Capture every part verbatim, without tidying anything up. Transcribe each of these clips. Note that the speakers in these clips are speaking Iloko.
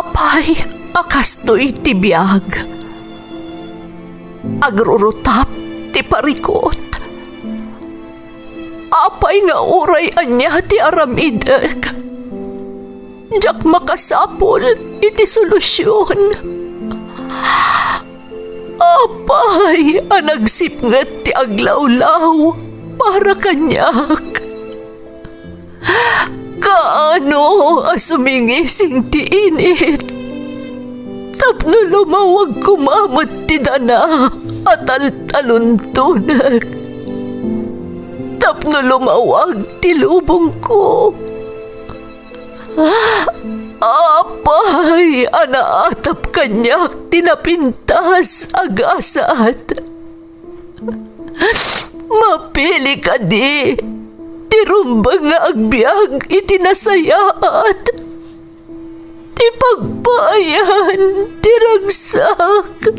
Apay a kastoy ti biag? Agrurutap ti parikut. Apay nga uray ania ti aramidek, diak makasapul iti solusion. Apay a nagsipnget ti aglawlaw para kaniak? Kaano a sumingising ti init tapno lumawag koma met ti dana a taltaluntonek, tapno lumawag ti lubongko? Apay a naatap kaniak ti napintas a gasat? Mapili kadi ti rumbeng nga agbiag iti nasayaat, ti pagpaayan ti ragsak?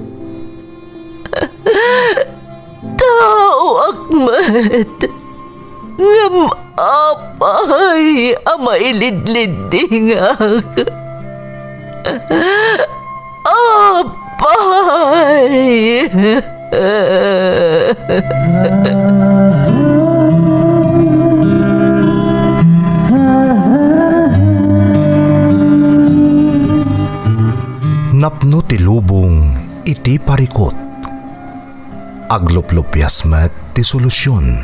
Taoak met, ngem apay a mailidliddingak? Apay! Napno ti lubong iti parikut. Agluplupias met ti solusion.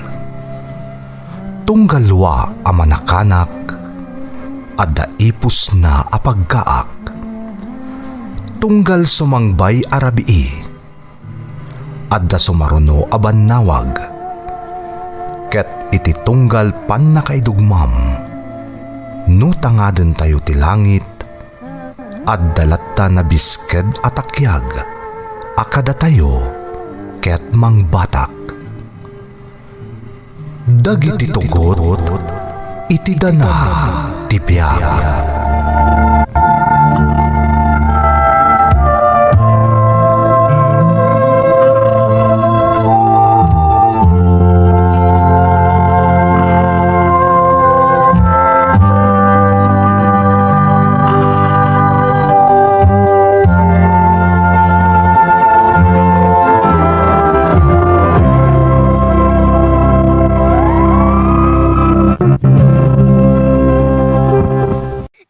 Tunggal lua a manakanak, adda ipusna a paggaak. Tunggal sumangbay a rabii, adda sumaruno a bannawag. Ket iti tunggal pannakaidugmam, no tangadentayo ti langit, adda latta nabisked a takiag a kadatayo ket mangbatak. Dagiti tugot iti dana ti biag.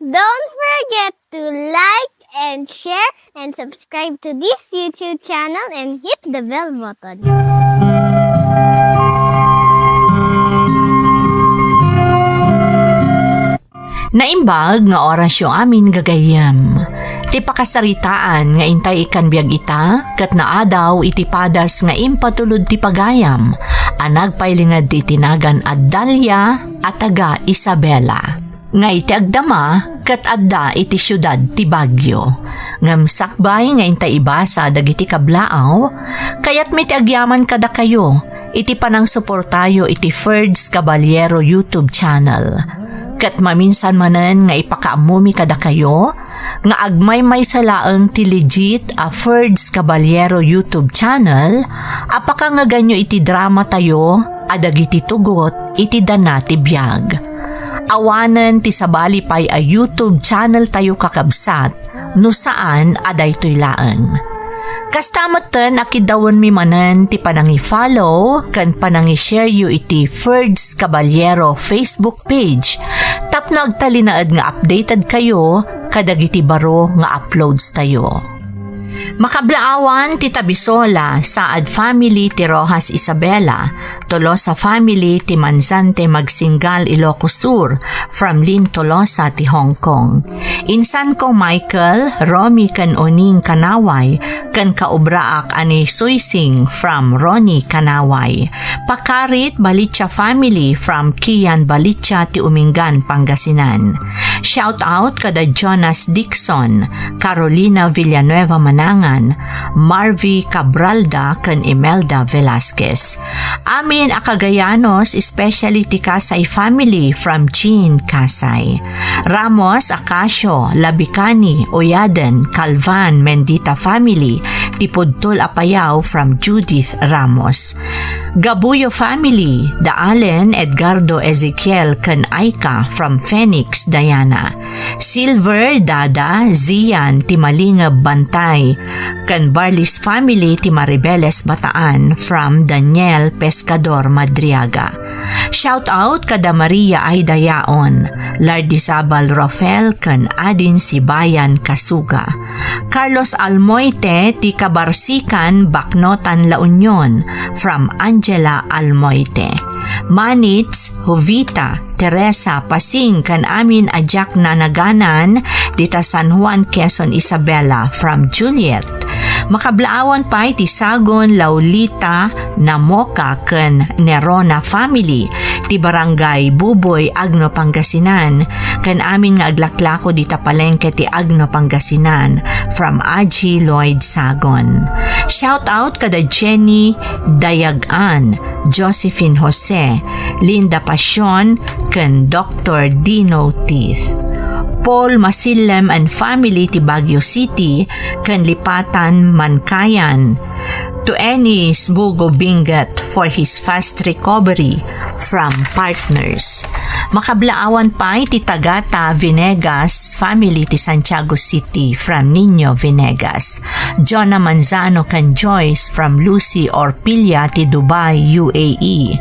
Don't forget to like and share and subscribe to this YouTube channel and hit the bell button. Naimbag nga orasyo amin gagayyem. Ti pakasaritaan nga intay ikkan biag ita, ket naadaw iti padas nga impatulod ti pagayam, a nagpailinged iti nagan a Dalia a taga Isabela, nga iti agdama ket adda iti siudad ti Baguio. Ngem sakbay nga intay ibasa dagiti kablaaw, kayatmi ti agyaman kadakayo iti panangsuportayo iti Ferds Caballero YouTube channel. Ket maminsan manen nga ipakaammomi kadakayo nga agmaymaysa laeng ti legit a Ferds Caballero YouTube channel a pakangaganyo iti dramatayo a dagiti tugot iti dana ti biag. Awanen ti sabali pay a YouTube channel tayo, kakabsat, no saan a daytoy laeng. Kasta metten a kiddawenmi manen ti panangi-follow ken panangi-shareyo iti Ferds Caballero Facebook page tapno agtalinaed nga updated kayo kadagiti baro nga uploads tayo. Makablaawan ti Tabisola, Saad family ti Roxas Isabela, Tolosa family ti Manzante Magsinggal, Ilocos Sur, from Lynn Tolosa ti Hong Kong. Insan ko Michael, Romy ken Oning Kanaway, ken kaobraak a ni Suysing from Ronnie Kanaway. Pakarit Balicha family from Kian Balicha ti Umingan, Pangasinan. Shout out kada Jonas Dixon, Carolina Villanueva Manangan, Marvy Cabralda, ken Imelda Velasquez. Amin a Cagayanos, especially ti Kasay family from Jean Kasay. Ramos, Acacio, Labicani, Oyaden, Calvan, Mendita family, ti Pudtol a Payao from Judith Ramos. Gabuyo family, da Allen, Edgardo, Ezekiel, ken Aika from Phoenix, Diana. Silver, Dada, Zian, ti Malingeb, Bantay, ken Barlis family ti Maribeles, Bataan from Daniel Pescador, Madriaga. Shout out kada Maria Aida Yaon, Lardizabal Rofel ken Adin Sibayan Kasuga. Carlos Almoite ti Kabarsikan, Baknotan, La Union, from Angela Almoite. Manits, Jovita, Teresa, Pasing, ken amin a diak nanaganan dita San Juan, Quezon, Isabela, from Juliet. Makablaawan pay ti Sagon, Laulita, Namoka, ken Nerona family ti Barangay Buboy, Agno, Pangasinan, ken amin nga aglaklako dita palengke ti Agno, Pangasinan, from Aji Lloyd Sagon. Shout out kada Jenny Dayagan, Josephine Jose, Linda Pasion, ken Doctor Dino Ortiz. Paul Masillem and family ti Baguio City, ken Lipatan, Mankayan. To Ennis Bugo Bingat for his fast recovery from partners. Makablaawan pay ti Tagata Venegas family ti Santiago City from Nino Venegas. Jonah Manzano ken Joyce from Lucy Orpilla ti Dubai, U A E.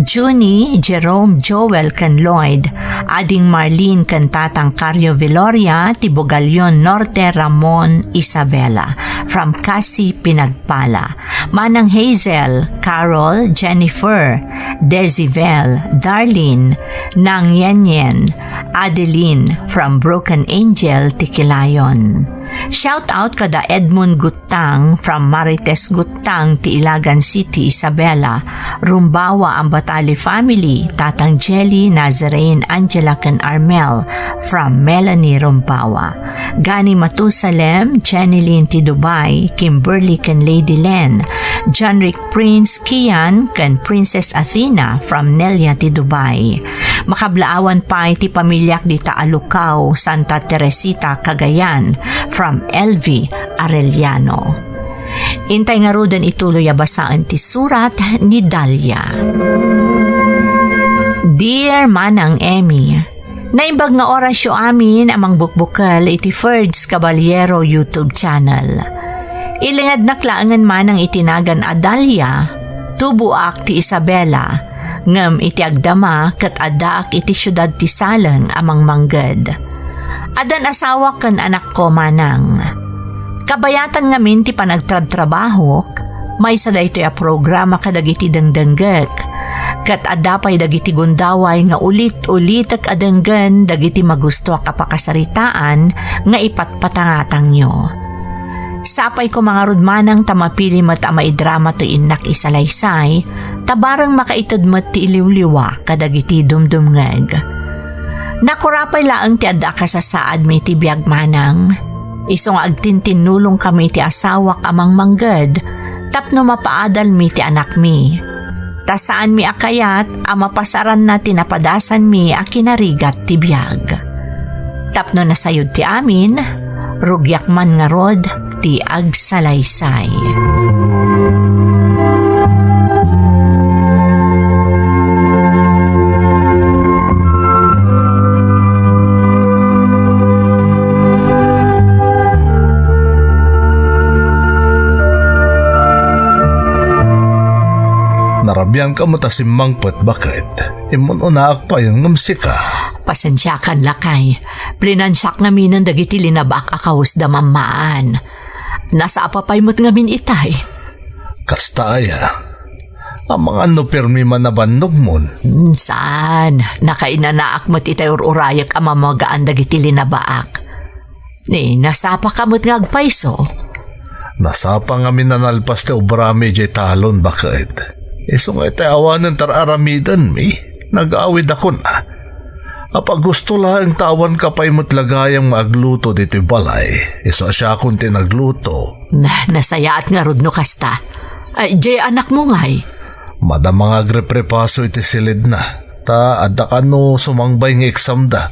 Junie, Jerome, Joel ken Lloyd, Ading Marlene ken Tatang Cario Viloria ti Bugallon Norte, Ramon, Isabela, from Casi, Pinagpala. Manang Hazel, Carol, Jennifer, Desivel, Darlene, Nang Yenyen, Adeline, from Broken Angel, Tikilayon. Shout out kada Edmund Guttang from Marites Guttang ti Ilagan City, Isabela, Rumbawa Ambatali family, Tatang Jelly, Nazarene, Angela, ken Armel, from Melanie Rumbawa. Gani Matusalem, Jenny Lynn ti Dubai, Kimberly ken Lady Len, John Rick Prince Kian ken Princess Athena from Nelia ti Dubai. Makablaawan pay ti pamiliak dita Alukaw, Santa Teresita, Cagayan from L V Arellano. Intay ngaruden ituloy a basaen ti surat ni Dalia. Dear Manang Emmy, naimbag nga orasyo amin a mangbukbukel iti Ferds Caballero YouTube channel. Ilingadnak laengen manang iti nagan a Dalia, tuboak ti Isabela, ngem iti agdama ket addaak iti siudad ti Saleng a mangmangged. Addan asawak ken anakko, manang. Kabayatan ngamin ti panagtrabtrabahok, maysa daytoy a programa kadagiti dengdenggek. Ket adda pay dagiti gundaway nga ulit-ulitek a denggen dagiti magustoak a pakasaritaan nga ipatpatangatangyo. Sapay koma ngarud manang ta mapili met a maidrama toy innak isalaysay, ta bareng makaited met ti iliwliwa kadagiti dumdumngeg. Nakurapay laeng ti adda a kasasaadmi iti biag manang. Isu nga agtintinnulongkami iti asawak a mangmangged tapno mapaadalmi ti anakmi. Ta saanmi a kayat a mapasaranna ti napadasanmi a kinarigat ti biag. Tapno nasayod ti amin, rugiak man ngarud ti agsalaysay. Narabian ka met a simmangpet, baket. Immun-unaak payen ngem sika. Pasensiakan, lakay. Plinansiak ngaminen dagiti linabak a kawes da mammaan. Nasapa pay met ngamin itay. Kasta aya. Amangan no pirmi man a bannogmon. Hmm, saan? Nakainanaak met itay ur-urayek a mamagaan dagiti linabaak. Ni, nasapa ka met nga agpayso? Nasapa ngamin a nalpas ti obrami idiay talon, baket. Isu nga itay awanen tar-aramidenmi, nag-awid a kuna, "Apa gusto laeng ta awan ka pay met lagayam nga agluto ditoy balay, isu a siakon ti nagluto." Na, nasayaat ngarud no kasta. Ay, diay anakmo ngay? Madama nga agreprepaso iti silidna, ta adda kano sumangbay nga examda.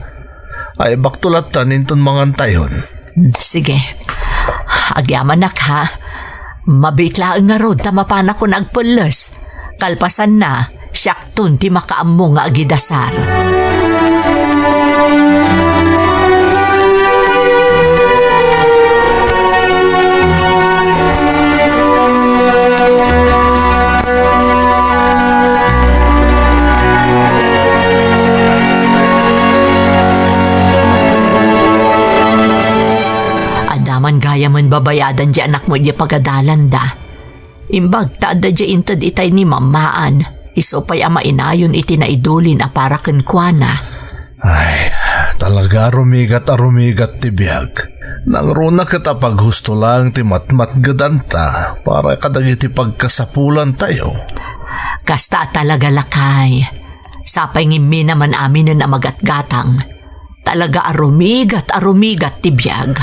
Ay, bakto latta ninton mangantayon. Sige. Agyamanak, ha? Mabiit laeng ngarud ta mapanakon agpelles. Kalpasanna, siakton ti makaammo nga agidasar. Adda man gayamen babayadan ti anakmo iti pagadalanda. Imbag ta adda diay inted itay ni Mamaan, isu pay a mainayon iti naidulin a para kenkuana. Ay, talaga a rumigat a rumigat ti biag. Nangruna ket a paghusto laeng ti matmatgedanta para kadagiti pagkasapulantayo. Kasta a talaga, lakay. Sapay ngimmi naman aminen a magatgatang. Talaga a rumigat a rumigat ti biag.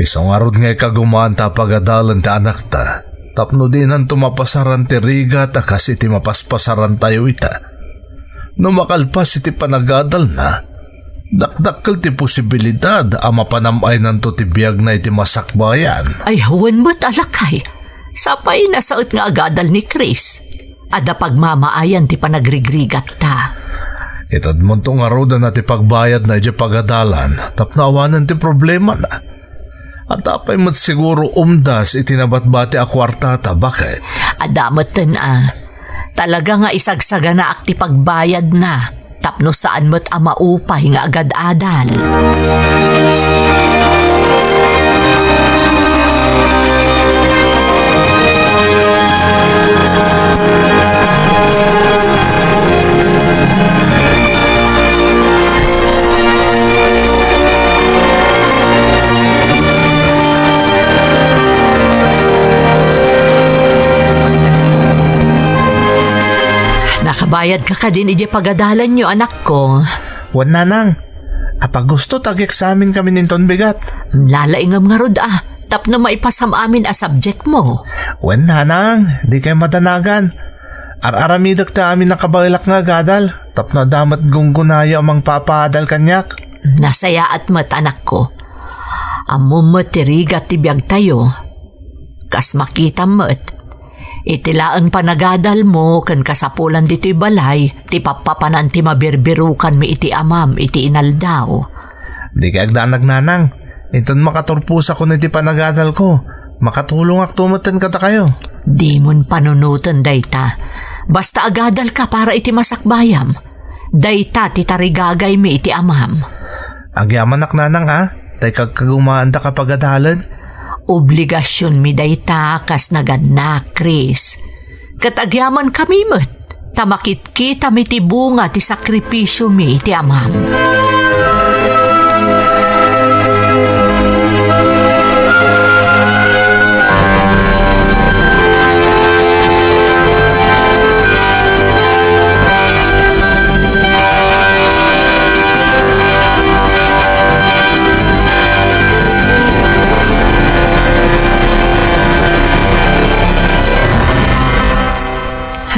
Isu ngarud nga ikagumaanta a pagadalen ti anakta, tapno dinanto mapasaran ti rigat a kas iti mapaspasarantayo ita. No makalpas iti panagadalna, dakdakkel ti posibilidad a mapanam-aynanto ti biagna iti masakbayan. Ay, wen met a lakay. Sapay nasaet nga agadal ni Chris. Adda pagmamaayan ti panagrigrigatta. Itedmonto ngaruden a ti pagbayadna idiay pagadalan tapno awanen ti problemana. Adda pay met siguro umdas iti nabatbati a kuartata, baket? Adda metten a. Talaga nga isagsaganaak ti pagbayadna. Tapno saan met a maupay nga agad-adal. Nakabayad ka kadin idiay pagadalanyo, anakko? Wen, nanang. Apay gusto ta ag-eksamenkamin inton bigat? Lalaingem ngarud a, tapno maipasam amin a subjectmo. Wen, nanang, dikay madanagan. Ar-aramidek ti amin a kabaelak nga agadal, tapno adda met gunggonayo a mangpapaadal kaniak. Nasayaat met, anakko. Ammom met ti rigat ti biagtayo. Kas makitam met, iti laeng panagadalmo ken kasapulan ditoy balay ti pappapanan ti mabirbirukanmi iti amam iti inaldaw. Dikay agdanag, nanang. Inton makaturposakon iti panagadalko, makatulongakto metten kadakayo. Dimon panunoten dayta. Basta agadalka para iti masakbayam. Dayta ti tarigagaymi iti amam. Agyamanak, nanang, a, tay kagkagumaandak a pagadalen. Obligasionmi dayta kas nagannak, Chris. Ket agyamankami met, ta makitkitami ti bunga ti sakripisiomi iti amam.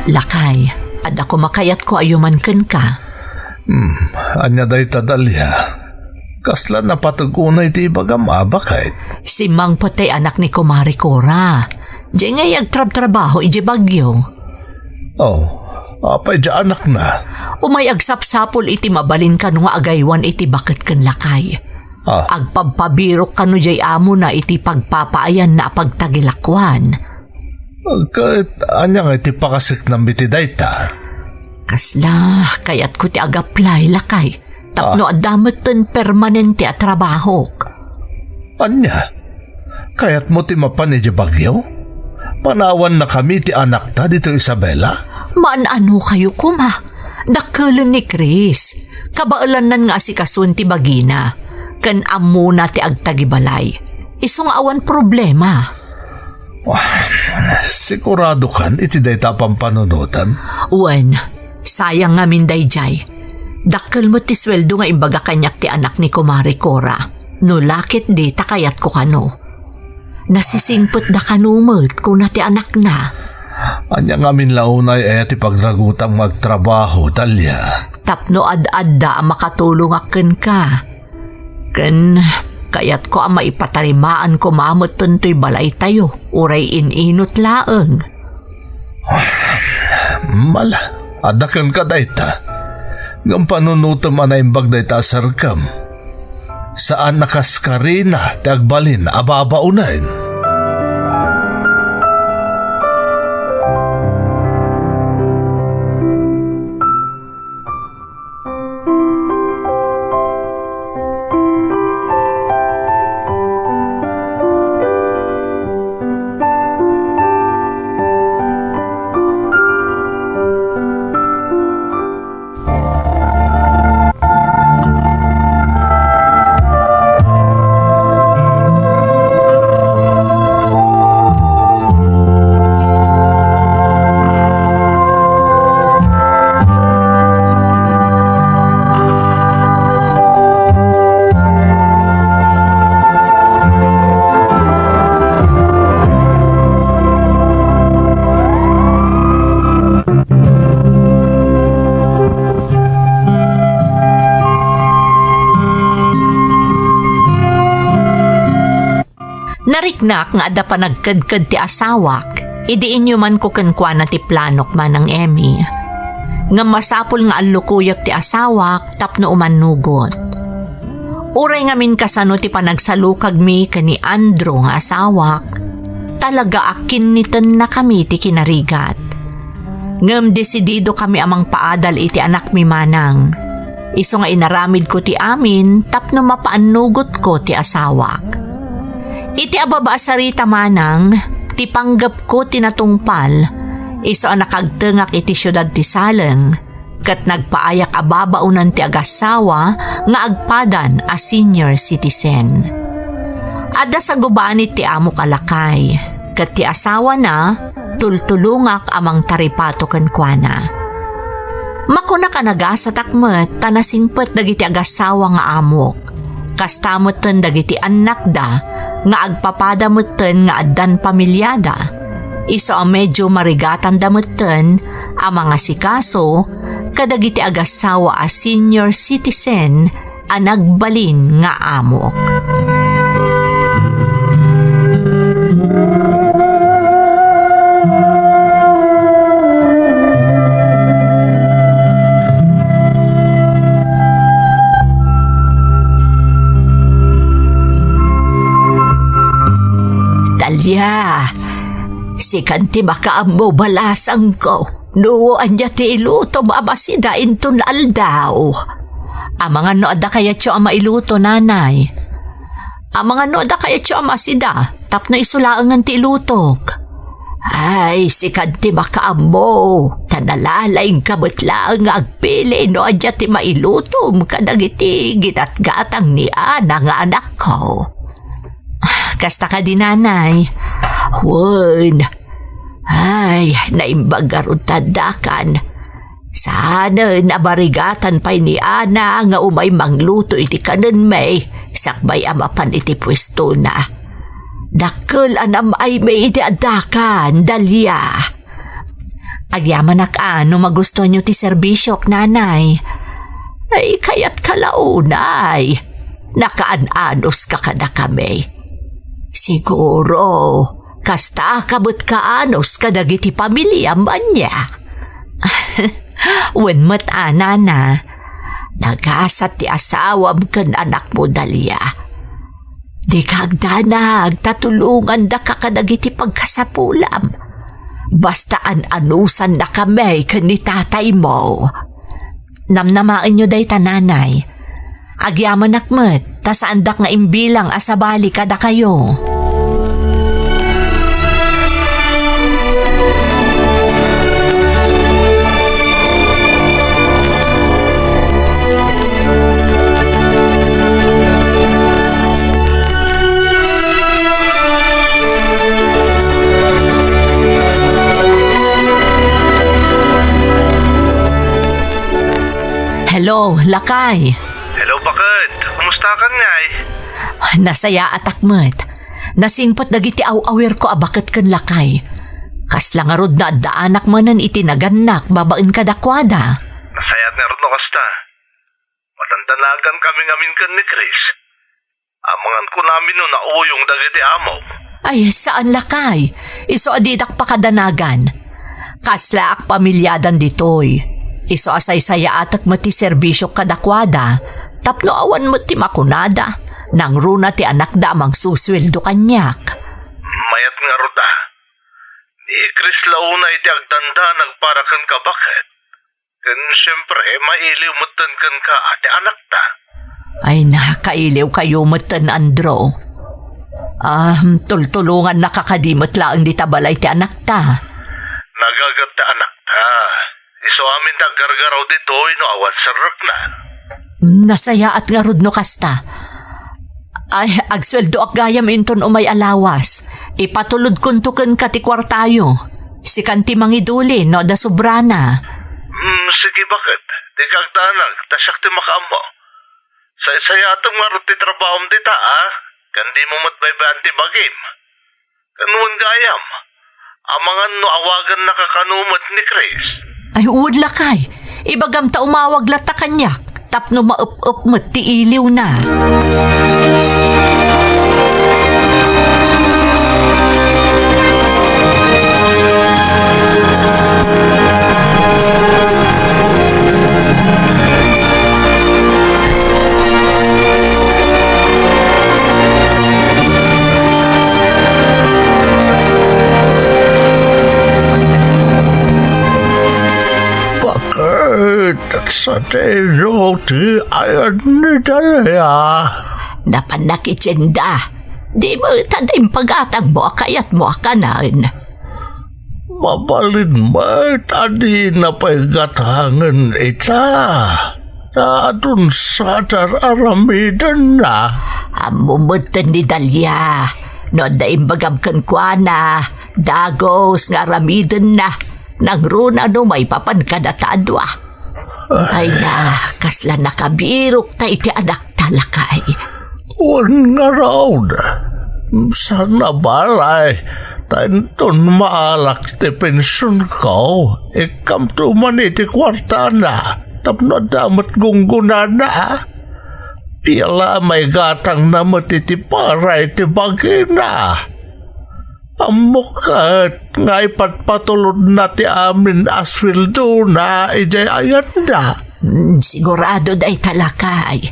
Lakay, adda koma kayatko a yuman kenka. Hmm, ania dayta, Dalia? Kasla napateg unay ti ibagam a, baket? Simmangpet ti anak ni Kumare Cora. Diay ngay agtrabtrabaho idiay Baguio. Oh, apay diay anakna? Umay agsapsapul iti mabalin kano nga agaywan iti baket ken lakay. Ah. Agpabpabirok kano diay amona iti pagpapaayanna a pagtagilakuan. Ket ania nga iti pakasiknam iti dayta? Kasla, kayatko ti ag-apply, lakay. Tapno Ah. adda metten permanente a trabahok. Ania? Kayatmo ti mapan idiay Baguio? Panawannakami ti anakta ditoy Isabela? Maan-anokayo koma. Dakkelen ni Chris. Kabaelannan nga asikasuen ti bagina. Ken ammona ti agtagibalay. Isu nga awan problema. Wah, siguradokan iti dayta a pampanunotem? Wen, sayang ngamin daydiay. Dakkel met ti sueldo nga imbaga kaniak ti anak ni Kumare Cora. No la ketdi ta kayatko kano. Nasisingpetda kano met, kuna ti anakna. Ania ngamin la unay aya ti pagragutam nga agtrabaho, Dalia? Tapno ad-adda a makatulongak kenka. Ken kayatko a maipatarimaan koma metten toy balaytayo, uray in-inot laeng. Mala, adda kenka dayta. Ngem panunotem a naimbag dayta a serkem. Saan a kas karina ti agbalin a babaonen. Nariknak nga adda panagkedked ti asawak, idi inyumanko kenkuana ti planok, Manang Emmy. Ngem masapul nga allukoyek ti asawak tapno umannugot. Uray ngamin kasano ti panagsalukagmi ken ni Andrew nga asawak, talaga a kinnitennakami ti kinarigat. Ngem desididokami a mangpaadal iti anakmi manang. Isu nga inaramidko ti amin tapno mapaannugotko ti asawak. Iti ababa a sarita manang, ti panggepko ti natungpal, isu a nakagtengak iti siudad ti Saleng, ket nagpaayak a babaonan ti agassawa nga agpadan a senior citizen. Adda sagubanit ti amok a lakay, ket ti asawana tultulongak a mangtaripato kenkuana. Makunak a nagasatak met ta nasingpet dagiti agassawa nga amok. Kasta metten dagiti annakda nga agpapada metten nga addan pamiliada. Isu a medio marigatanda metten a mangasikaso kadagiti agassawa a senior citizen a nagbalin nga amok. Dalia, sikan ti makaammo, balasangko. No ania ti ilutom a masida inton aldaw? Amangan no adda kayatyo a mailuto, nanay. Amangan no adda kayatyo a masida, tapno isu laengen ti ilutok. Ay, sikan ti makaammo, ta nalalaingka met laeng nga agpili no ania ti mailutom kadagiti ginatgatang ni Ana nga anakko. Kasta kadi, nanay? Wen, Ay, naimbag ngarud ti addakan. Saanen a marigatan pay ni Ana nga umay mangluto iti kanenmi sakbay a mapan iti puestona. Dakkel a nam-aymi iti addakan, Dalia. Agyamanak a no magustuanyo ti serbisiok, nanay. Ay, kayatka la unay. Nakaan-anuska kadakami. Siguro, kastaka met kaanus kadagiti pamiliam ania? Wen met a, nana. Nagasat ti asawam ken anakmo, Dalia. Dika agdanag ta tulongandaka kadagiti pagkasapulam. Basta an-anusannakami ken ni tataymo. Namnamaenyo dayta, nanay. Agyamanak met, ta saandak nga imbilang a sabali kadakayo. Hello, lakay. Hello, baket. Kumustakan ngay? Nasayaatak met. Nasingpet dagiti aw-awirko a baket ken lakay. Kasla ngarud, naaddaanak manen iti nagannak babaen kadakuada. Nasayaat ngarud no kasta. Matandanagan kami ngamin ken ni Chris. Amangan kunami no nauyong dagiti amo. Ay, saan, lakay. Isu a didak pakadanagan. Kaslaak pamiliadan ditoy. Isu a saysayaatek met ti serbisiok kadakuada, tapno awan met ti makunada, nangruna ti anakda a mangsusueldo kaniak. Mayat ngarud a. Ni Chris la unay ti agdandanag para kenka, baket. Ken siempre, mailiw metten kenka a ti anakta. Ay, nakailiwkayo metten, Andrew. Ah, tultulongannaka kadi met laeng dita balay ti anakta. Nagaget ti anakta. Isu amin ti aggargaraw ditoy no awan serrekna. Nasayaat ngarud no kasta. Ay, agsueldoak gayam inton umay a lawas. Ipatulodkonto kenka ti kuartayo. Sikan ti mangiduli no adda sobrana. Hmm, sige, baket. Dika agdanag, ta siak ti makaammo. Saysayaatem ngarud ti trabahom dita, a? Ken dimo met baybay-an ti bagim. Ken wen gayam, amangan no awagannaka kano met ni Chris. Ay, wen lakay. Ibagam ta umawag latta kaniak tapno maep-ep met ti iliwna. Baket, sadino ti ayan ni Dalia? Napannak iti tienda. Di met adda impagatangmo a kayatmo a kanen. Mabalin met a dina pay gatangen ita, ta adun sa dar-aramidenna. Ammo met ni Dalia, no adda imbagam kenkuana, dagus nga aramidenna, nangruna no maipapan kadata a dua. Ay na, kasla nakabirok ta iti anakta, lakay. Wen ngarud, saan a balay, ta inton maalak ti pensionko, ikkamto man iti kuartana, tapno adda met gunggonana. Pia la a maigatangna met iti para iti bagina. Ammok ket nga ipatpatulodna ti amin a sueldona idiay ayanna. Hmm, sigurado dayta, lakay.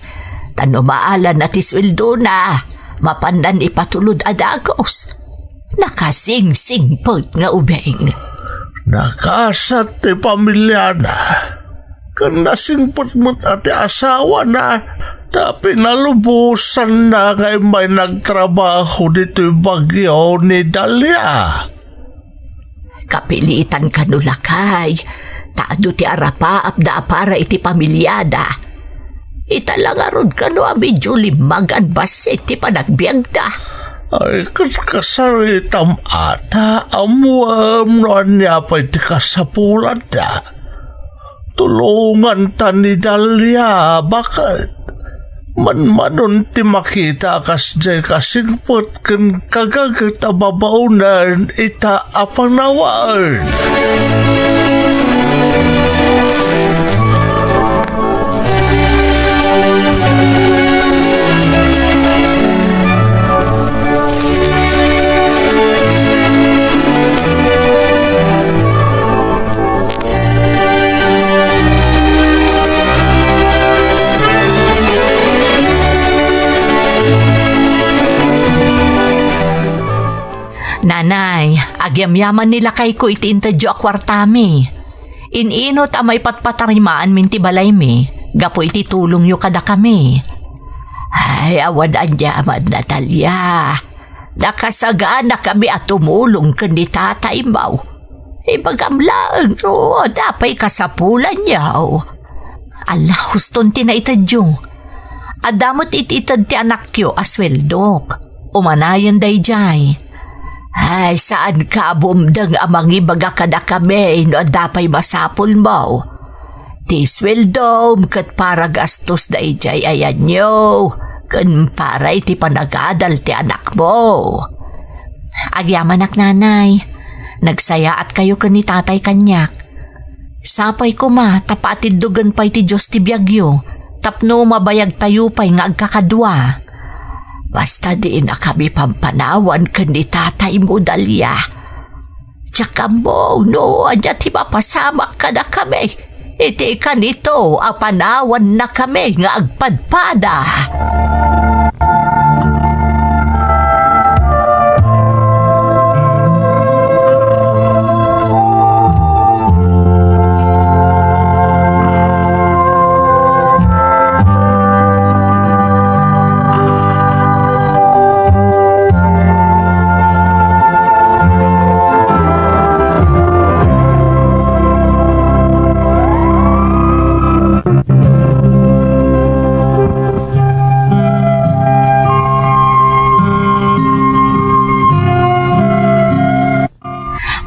Ta no maala na ti sueldona, mapannan ipatulod a dagus. Nakasingsingpet nga ubing. Nakasat ti pamiliana. Ken nasingpet met a ti asawana, ta pinalubosanna nga immay nagtrabaho ditoy Baguio ni Dalia. Kapilitan kano, lakay, ta adu ti arapaapda a para iti pamiliada. Ita la ngarud kano a medio limmagan bassit ti panagbiagda. Ay, ket kasaritam a ta ammoem no ania pay ti kasapulanda. Tulonganta ni Dalia, baket. Manmanon ti makita a kasdiay kasingpet ken kagaget a babaonen ita a panawen. Nanay, agyamyaman ni lakayko iti intedyo a kuartami. In-inut a maipatpatarimaanmin ti balaymi gapu iti tulongyo kadakami. Ay, awan aniaman, Natalia. Nakasaganakami a tumulong ken ni tataymo. Ibagam laeng no adda pay kasapulanyo. Alla, huston ti naitedyo. Adda met iti ited ti anakyo a sueldok. Umanayen daydiay. Ay, saanka a bumdeng a mangibaga kadakami no adda pay masapulmo. Ti sueldom ket para gastos daydiay ayanyo ken para iti panagadal ti anakmo. Agyamanak, Nanay. Nagsayaatkayo ken ni Tatay kaniak. Sapay koma ta paatiddogen pay ti Dios ti biagyo tapno mabayagtayo pay nga agkakadua. Basta dinakami pampanawan ken ni Tataymo, Dalia. Diak ammo no ania ti mapasamak kadakami iti kanito a panawannakami nga agpadpada.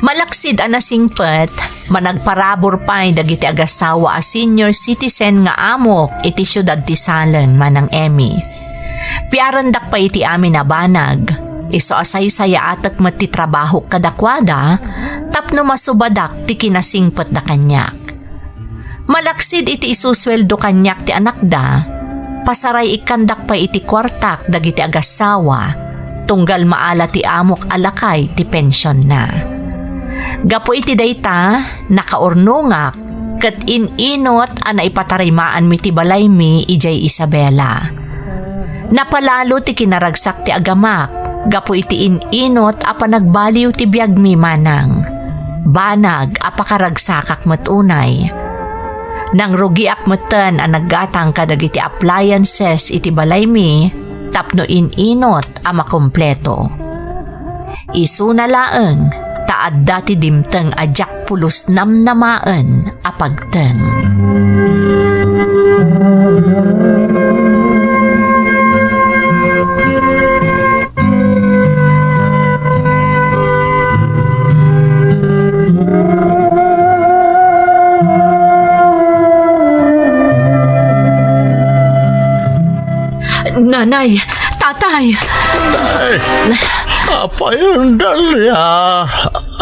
Malaksid a nasingpet, managparabur pay dagiti agasawa a senior citizen nga amok iti siudad ti Salen, Manang Emmy. Piarendak pay iti amin a banag. Isu a saysayaatek met ti trabahok kadakuada tapno masubadak ti kinasingpetda kaniak. Malaksid iti isusueldo kaniak ti anakda, pasaray ikkandak pay iti kuartak dagiti agasawa, tunggal maala ti amok a lakay ti pensionna. Gapu iti dayta, nakaurnongak ket in-inot a naipatarimaanmi ti balaymi idiay Isabela. Napalalo ti kinaragsak ti agamak gapu iti in-inot a panagbaliw ti biagmi manang. Banag a pakaragsakak met unay. Nangrugiak metten a naggatang kadagiti appliances iti balaymi tapno in-inot a makompleto. Isuna laeng ta adda ti dimteng a diak pulos namnamaen a pagteng. Nanay, tatay! Nay, apayen, Dalia?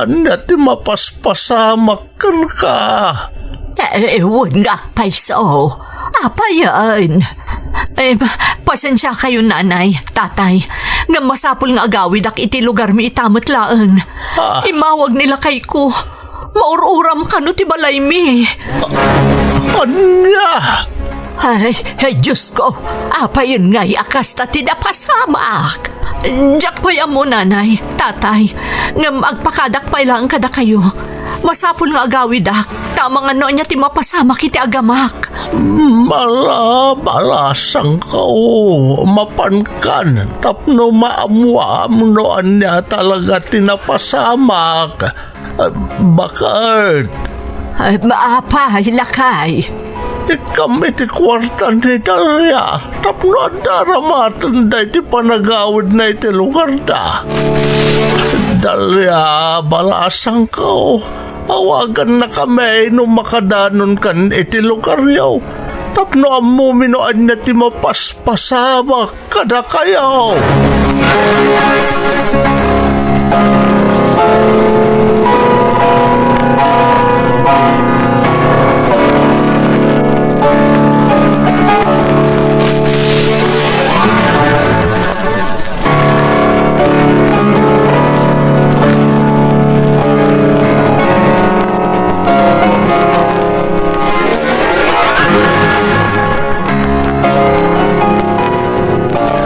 Ania ti mapaspasamak kenka? Eh, wen nga agpayso. Apayen? Eh, pasensiakayo, nanay, tatay. Ngem masapul nga agawidak iti lugarmi ita met laeng. Ah. Immawag ni lakayko. Maur-uram kano ti balaymi. Ania? Ay, ay, Diosko, apayen ngay a kasta ti napasamak? Diak pay ammo, nanay, tatay, ngem agpakadak pay laeng kadakayo. Masapul nga agawidak, ta amangan no ania ti mapasamak iti agamak. Malabalasangko, mapankan tapno maammuam no ania talaga ti napasamak. Baket. Ay, apay, lakay? Ikkam iti kuarta ni Dalia tapno adda aramatenda iti panagawidna iti lugarda. Dalia, balasangko, awagannakami no makadanonkan iti lugaryo tapno ammomi no ania ti mapaspasamak kadakayo.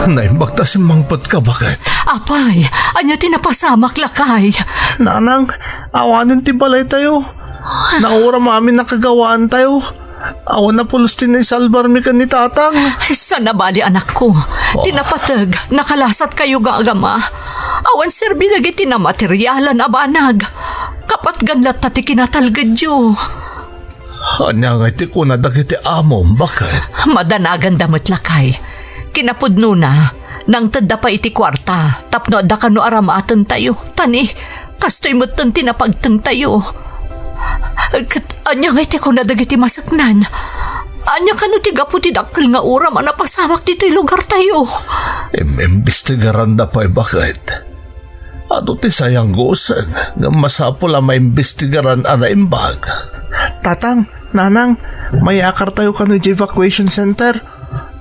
Naimbag ta simmangpetka, baket. Apay, ania ti napasamak, lakay? Nanang, awanen ti balaytayo. Nauram amin a kagawaantayo. Awan a pulos ti naisalbarmi ken ni Tatang. Saan a bali, anakko. Oh. Ti napateg, nakalasatkayo nga agama. Awan serbi dagiti namaterialan a banag. Kapatgan latta ti kinatalgedyo. Ania ngay ti kuna dagiti amom, baket? Madanaganda met, lakay. Kinapudnona, nangtedda pay iti kuarta tapno adda kano aramatentayo. Tani, kastoy metten ti napagtengtayo. Ket ania ngay ti kuna dagiti maseknan? Ania kano ti gapu ti dakkel nga uram a napasamak ditoy lugartayo? Im-, imbestigaranda pay, baket. Adu ti sayang, Guseng, ngem masapul a maimbestigaran a naimbag. Tatang, Nanang, mayakartayo kano idiay evacuation center.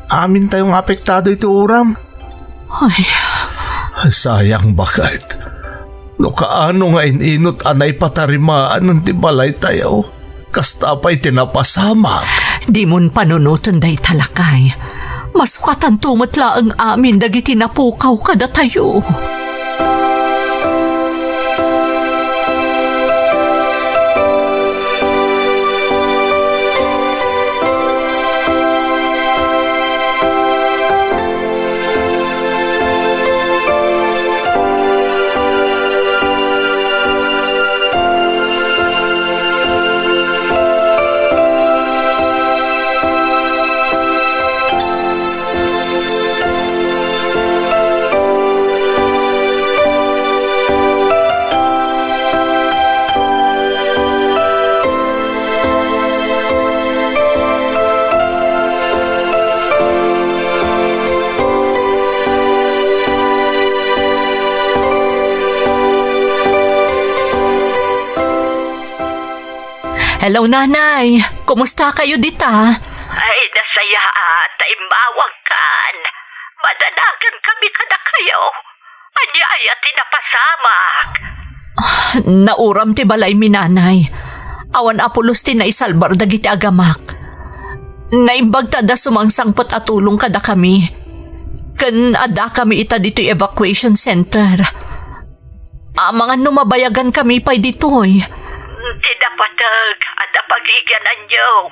Amintayo nga apektado iti uram. Ay. Sayang, baket. No kaano nga in-inut a naipatarima ti balaytayo, kasta pay ti napasamak. Dimon panunoten dayta, lakay. Masukatanto met laeng amin dagiti napukaw kadatayo. Hello, Nanay. Kumusta kayo dita? Ay, nasayaat ta immawagkan. Madanagan kami kadakayo. Ania aya ti napasamak? Nauram ti balaymi, Nanay. Awan a pulos ti naisalbar dagiti agamak. Naimbag ta adda sumangsangpet a tulong kadakami. Ken addakami ita ditoy evacuation center. Amangan no mabayagankami pay ditoy. Ti napateg, adda pagigiananyo,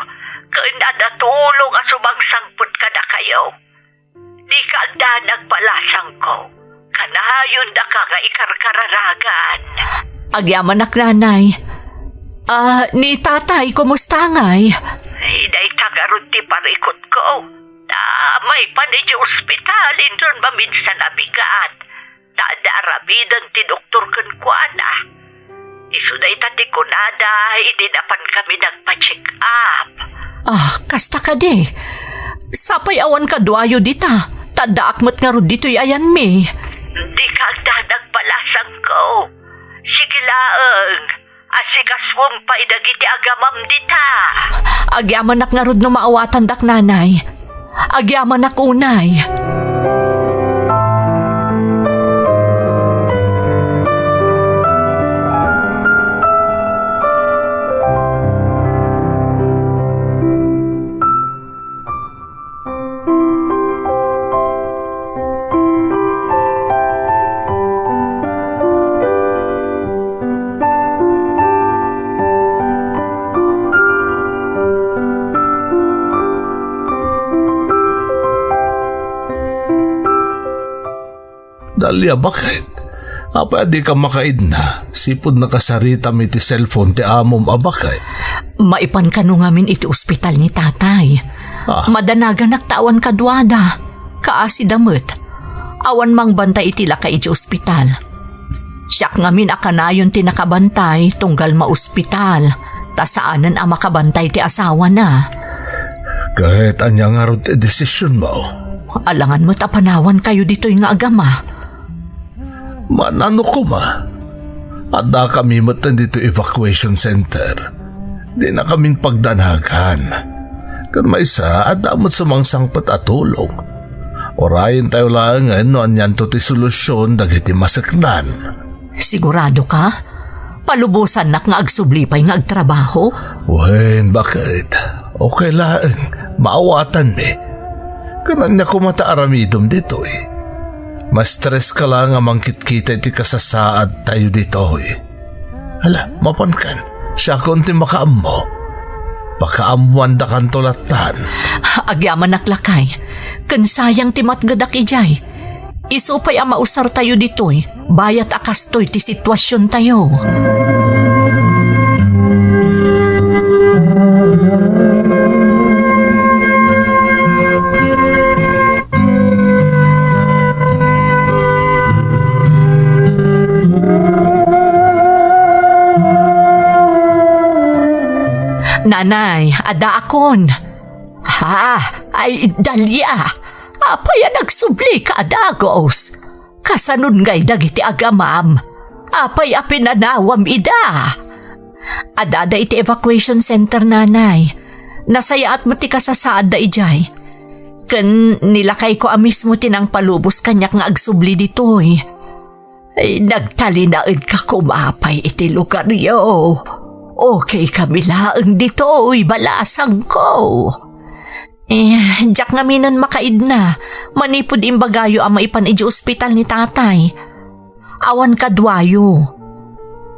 ken adda tulong a sumangsangpet kadakayo. Dika agdanag, balasangko. Kanayondaka nga ikarkararagan. Agyamanak, Nanay. Ah, ni Tatay, kumusta ngay? Ay, dayta ngarud ti parikutko. Ta, maipan iti ospital, inton maminsan a bigat. Ta adda aramiden ti doktor kenkuana. Isu dayta ti kunada idi napankami nagpa-check up. Ah, kasta kadi. Sapay awan kaduayo dita, ta addaak met ngarud ditoy ayanmi. Dika agdanag, balasangko. Sige laeng, asikasuem pay dagiti agamam dita. Agyamanak ngarud no maawatandak, Nanay. Agyamanak unay. Dalia, baket? Apay a dika makaidna? Sipud nakasaritam iti cellphone ti amom a baket. Maipan kano ngamin iti ospital ni tatay. Ah. Madanaganak ta awan kaduada. Kaasida met. Awan mangbantay iti lakay iti ospital. Siak ngamin a kanayon ti nakabantay tunggal maospital, ta saanen a makabantay ti asawana. Ket ania ngarud ti desisionmo? Alangan met a panawankayo ditoy nga agama. Manano koma? Addakami met ditoy evacuation center. Dinakamin pagdanagan. Ken maysa, adda met sumangsangpet a tulong. Urayentayo laengen no anianto ti solusion dagiti maseknan. Sigurado ka? Palubosannak nga agsubli pay nga agtrabaho? Wen, baket? Okay laeng, maawatanmi. Ken ania koma ta aramidem ditoy? Ma-stress ka la nga mangkitkita iti kasasaadtayo ditoy. Hala, mapankan, siakon ti makaammo. Pakaammoandakanto lattan. Agyamanak, lakay, ken sayang ti matgedak idiay. Isu pay a mausartayo ditoy, bayat a kastoy ti situasiontayo. Nanay, addaakon. Ha? Ay, Dalia, apay a nagsublika a dagus? Kasanon ngay dagiti agamam? Apay a pinanawam ida? Addada iti evacuation center, Nanay. Nasayaat met ti kasasaadda idiay. Ken ni lakayko a mismo ti nangpalubos kaniak nga agsubli ditoy. Ay, nagtalinaedka koma pay iti lugaryo. Okay kami laeng ditoy, balasangko. Eh, diak ngaminen makaidna, manipud imbagayo a maipan idiay ospital ni tatay. Awan kaduayo.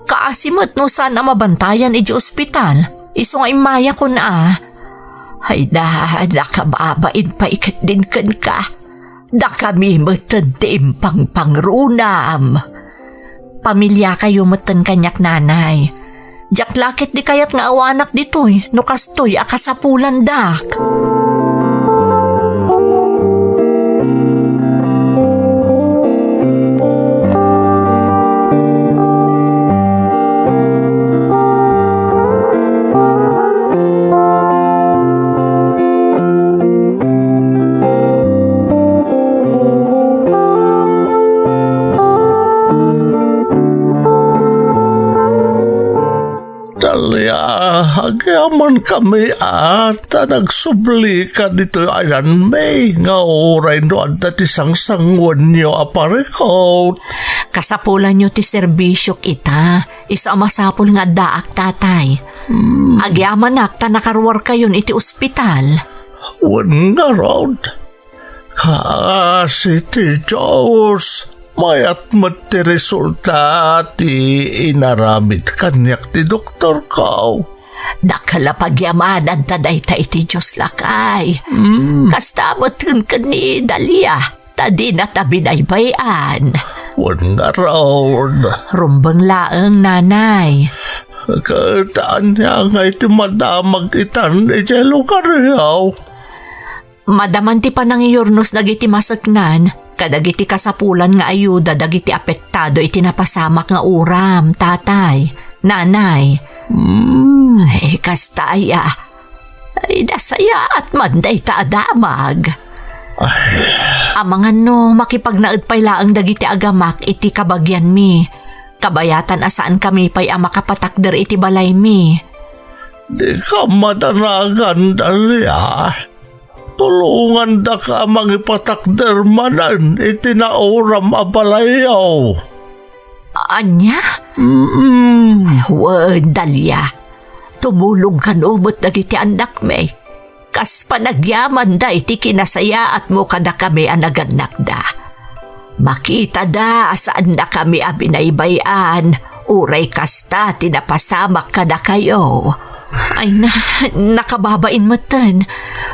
Kaasi met no saan a mabantayan idiay ospital, isu nga immayakon a. Ay na, nakababain pay ketdin kenka. Dakami metten ti impangpangrunam. Pamiliakayo metten kaniak, nanay. Diak la ketdi kayat nga awanak ditoy no kastoy a kasapulandak. Dalia, agyamankami a ta nagsublika ditoy ayanmi nga uray no adda ti sangsanguenyo a parikut. Kasapulanyo ti serbisiok ita. Isu a masapul nga addaak, tatay. Hmm. Agyamanak ta nakaruarkayon iti ospital. Wen ngarud, kaasi ti Dios, mayat met ti resulta ti inaramid kaniak ti doktorko. Dakkel a pagyamananta dayta iti Dios, lakay. Hmm. Kasta met ken ni Dalia. Ta dinata binaybay-an. Wen ngarud. Rumbeng laeng, nanay. Ket ania ngay ti madamag itan idiay lugaryo? Madaman ti panangiyurnos dagiti maseknan kadagiti kasapulan nga ayuda dagiti apektado iti napasamak nga uram, tatay, nanay. Hmm. Ay, kasta aya. Ay, nasayaat man dayta a damag. Ay. Amangan no makipagnaed pay laeng dagiti agamak iti kabagianmi. Kabayatan a saankami pay a makapatakder iti balaymi. Dika madanagan, Dalia. Tulongandaka a mangipatakder manen iti nauram a balayyo. Ania? Mm. Wen, Dalia, tumulong kano met dagiti annakmi, kas panagyamanda iti kinasayaatmo kadakami a nagannakda. Makitada a saannakami a binaybay-an, uray kasta ti napasamak kadakayo. Ay na, nakababain metten.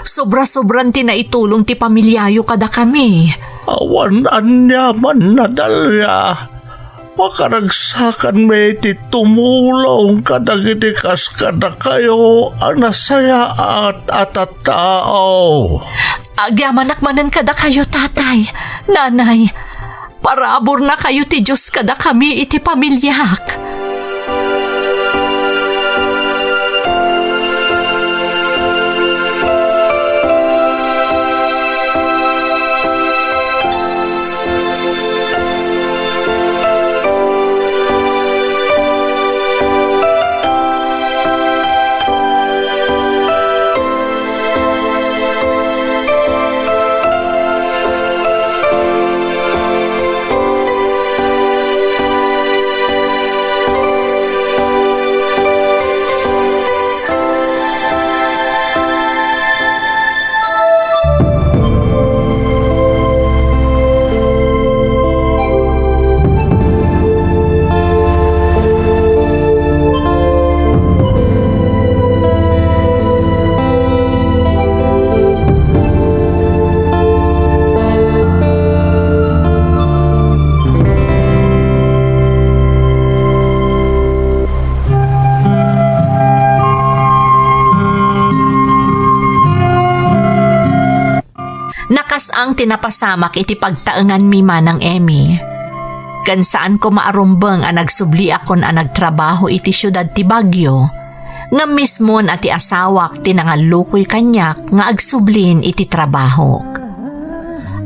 Sobra-sobran ti naitulong ti pamiliayo kadakami. Awan aniaman, Dalia. Makaragsakanmi ti tumulong kadagiti kas kadakayo a nasayaat a tattao. Agyamanak manen kadakayo, tatay, nanay. Paraburnakayo ti Dios kadakami iti pamiliak. Nakas-ang ti napasamak iti pagtaenganmi, Manang Emmy. Ken saan koma a rumbeng a nagsubliakon a nagtrabaho iti siudad ti Baguio, ngem mismon a ti asawak ti nangallukoy kaniak nga agsublin iti trabahok.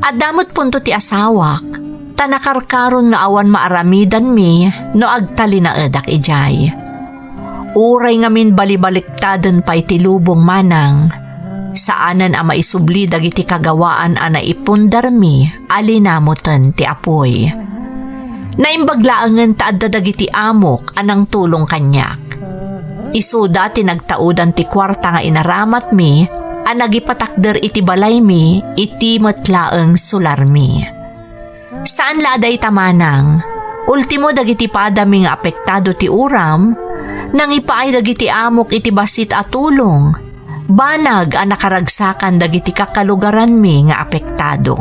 Adda met punto ti asawak, ta nakarkaron nga awan maaramidanmi no agtalinaedak idiay. Uray ngamin balibaliktaden pay ti lubong, Manang, saanen a maisubli dagiti kagawaan a naipundarmi a linamoten ti apuy. Naimbag laengen ta adda dagiti amok a nangtulong kaniak. Isuda ti nagtaudan ti kuarta nga inaramatmi a nagipatakder iti balaymi iti met laeng solarmi. Saan la a dayta, manang. Ultimo dagiti padami nga apektado ti uram, nangipaay dagiti amok iti bassit a tulong, banag a nakaragsakan dagiti kakalugaranmi nga apektado.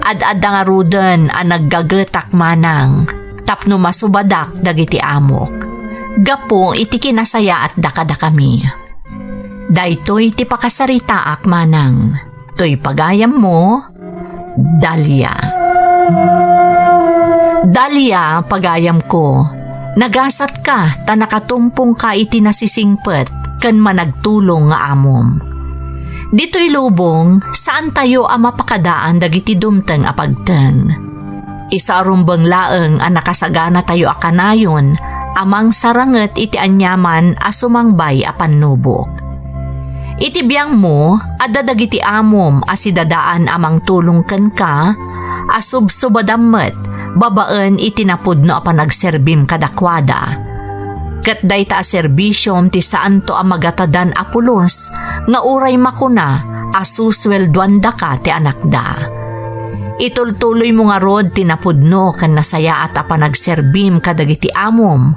Ad-adda ngaruden a naggagetak, manang, tapno masubadak dagiti amok gapu iti kinasayaatda kadakami. Daytoy ti pakasaritaak, manang. Toy pagayammo, Dalia. Dalia, pagayamko, nagasatka ta nakatumpongka iti nasisingpet ken managtulong nga amom. Ditoy lubong, saantayo a mapakadaan dagiti dumteng a pagteng. Isa a rumbeng laeng a nakasaganatayo a kanayon a mangsaranget iti aniaman a sumangbay a pannubok. Iti biangmo, adda dagiti amom a sidadaan a mangtulong kenka a subsubadam met babaen iti napudno a panagserbim kadakuada. Ket dayta a serbisiom ti saanto a magatadan a pulos nga uray makuna a susueldoandaka ti anakda. Itultuloymo ngarud ti napudno ken nasayaat a panagserbim kadagiti amom,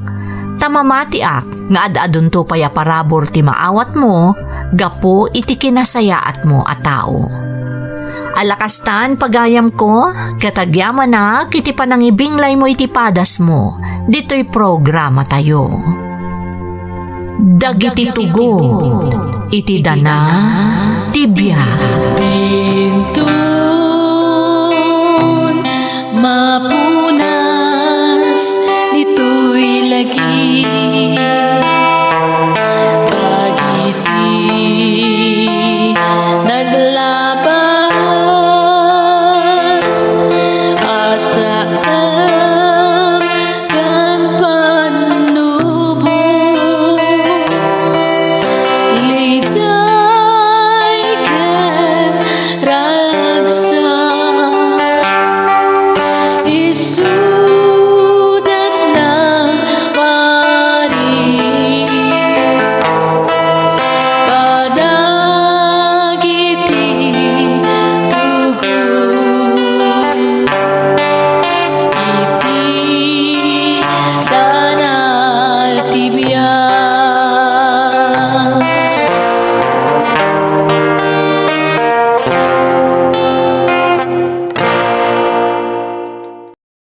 ta mamatiak nga ad-adunto pay a parabur ti maawatmo gapu iti kinasayaatmo a tao. Ala kastan, pagayamko, ket agyamanak iti panangibinglaymo iti padasmo ditoy programatayo. Dagiti tugot iti dana ti biag. Inton mapunas ditoy lagi, dagiti naglabas a saan ken pannubok, liday ken ragsak, isuda ti paris kadagiti tugot iti dana ti biag.